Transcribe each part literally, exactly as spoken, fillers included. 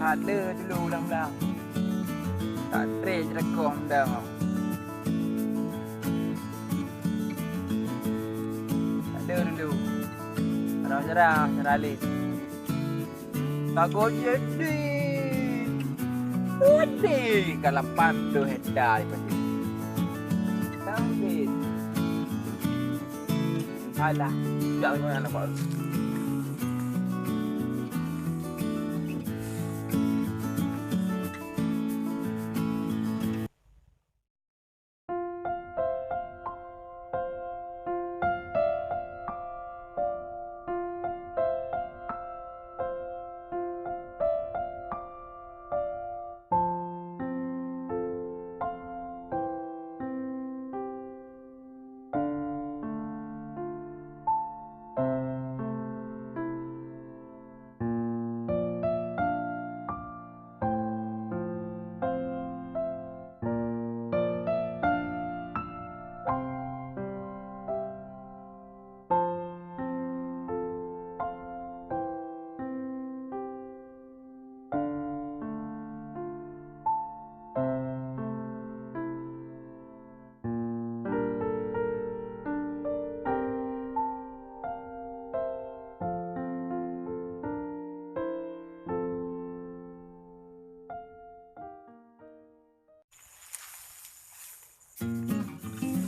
Ada dulu ulang-ulang. Tak treh jerekoh mendang. Ada dulu. Jarang-jarang, jarang leh. Tago jadi. Udeh, ka lapan puluh hektar padi. Tahu. Alah, jak nyoe anak baru.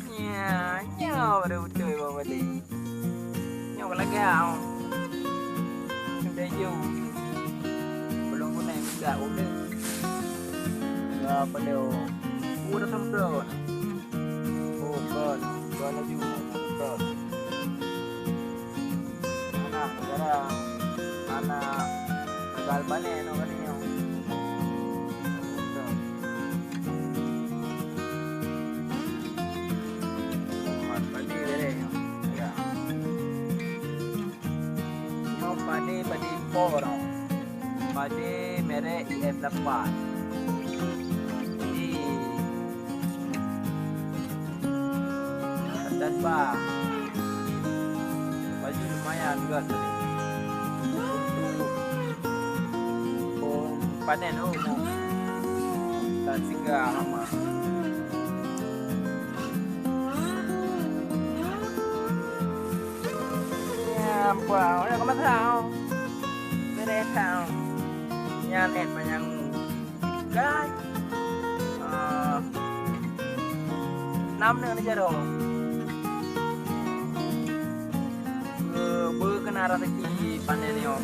Nya, nyoe baru beutôi bang Fadli. Nyoe ka lagak. Sudah jauh. Belum guna yang budak udah. Ya, pada. Udah semprot. Oh, kon. Kon laju. Kon. Anak sekarang. Anak. Gagal panen, oh, katanya. Kon. Mat padi bere. Ya. Nyoe padi, padi impor. Padi merek I S lapan. Di atas bah. Baju lumayan juga tadi. Untuk panen, oh, mau. Tak singgah lama. Ya, ampun. Udah kau masak, oh. Beres, oh. Nyan net banyak. Guys. Ah. Enam net ni jaroe. Be-, be kena rezeki panen ni, oh.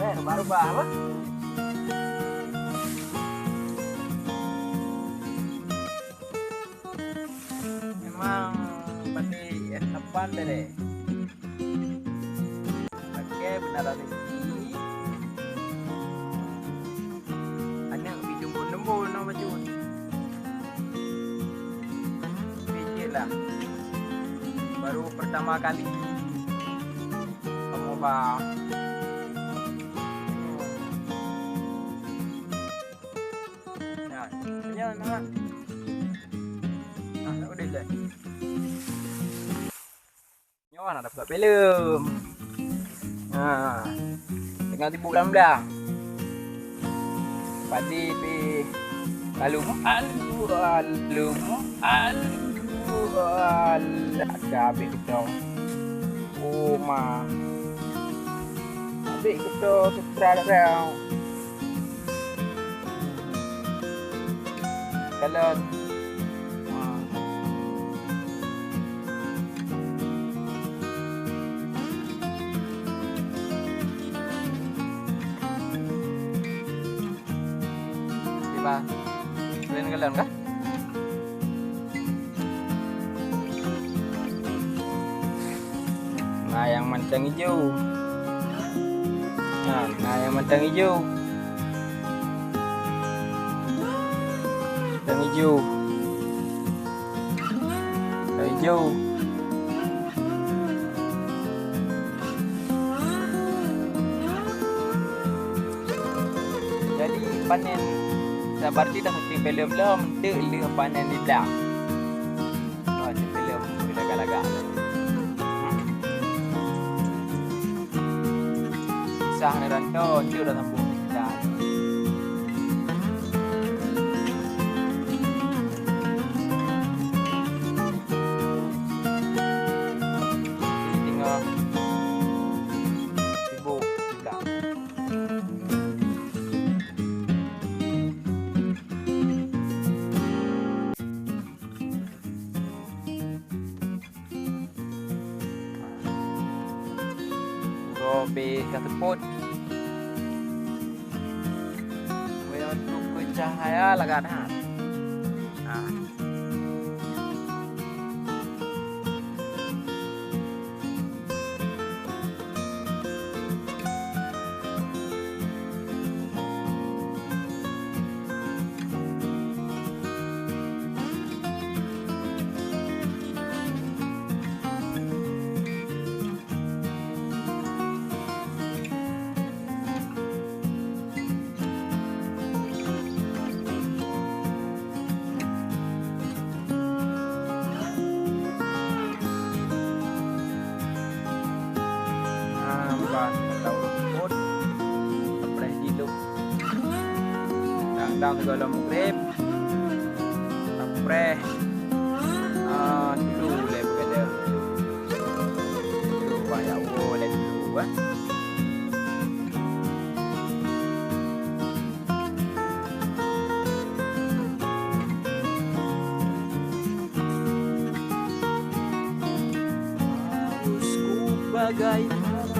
Eh, baru bah, apa? Memang padi S lapan tadi. Pakai beuna rezeki. Aneuk bijeueng peuneumbo na bacut. Pijit lah. Baru pertama kali. Kamu bah. Nah, nyoe na. Ah, tak boleh lah. Nyoe na dapat filem. Ha. Tengah sibuk dalam belah. Padi pi lalu alu alu alu alu. Ada habis kita. Oh ma. Habis kita sutra dah. Jalan. Ha. Tiba. Jalan-jalan kah? Nah, yang mancang hijau. Nah, nah, yang mancang hijau. Mancang hijau. Mancang hijau. Jadi, panen, sabar ti dah mesti belum-belum, tu leuh panen di belah. Oh, sebelum lagak-lagak. Dah ni rantau, dia dah sambung. Dah. Jadi tinggal sibuk juga. Uroe bit ka seupôt. Meunyoe untuk cahya lagak that. Nah. Ah, buka tahu pun. Sampai situ. Dang-dang juga lom maghrib. Sampai, ah, dulu lé begitu. Dulu banyak boleh dulu, eh. Harus ku bagaimana?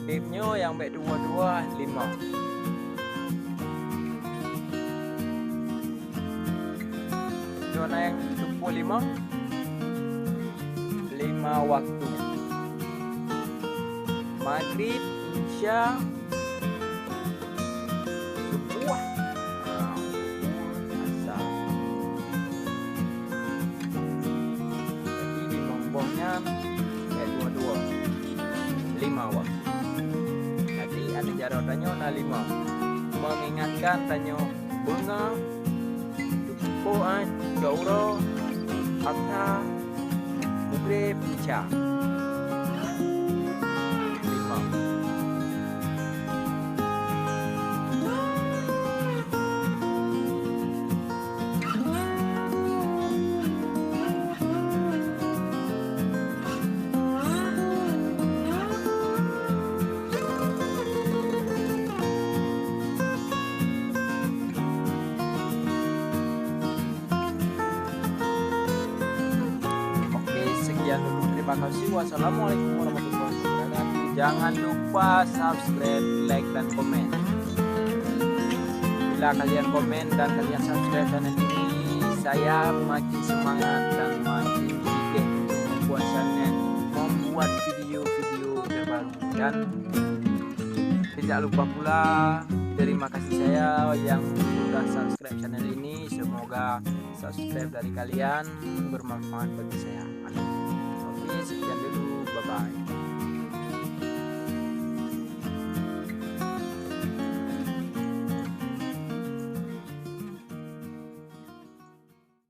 Udeb nyoe nyang bèk tuwoe-tuwoe limong. Nyoe na nyang tuwoe limong. Lima waktu. Maghrib, Isya, Subuh. Ah, Subuh, Asar. Jadi, limong boh nyan, bèk dua-dua. Lima waktu. Jadi, aneuk jaroe tanyoe na lima. Mengingatkan tanyoe beungoh, Subuh, ah, cok uroe, Asar, Maghrib, Isya. Lima. Oke, sekian dulu. Terima kasih. Wassalamualaikum warahmatullahi wabarakatuh. Jangan lupa subscribe, like, dan komen. Bila kalian komen dan kalian subscribe channel ini, saya makin semangat dan makin gigih untuk membuat channel, membuat video-video terbaru. Dan tidak lupa pula, terima kasih saya yang sudah subscribe channel ini. Semoga subscribe dari kalian bermanfaat bagi saya. Amin. Oke, sekian dulu. Bye-bye.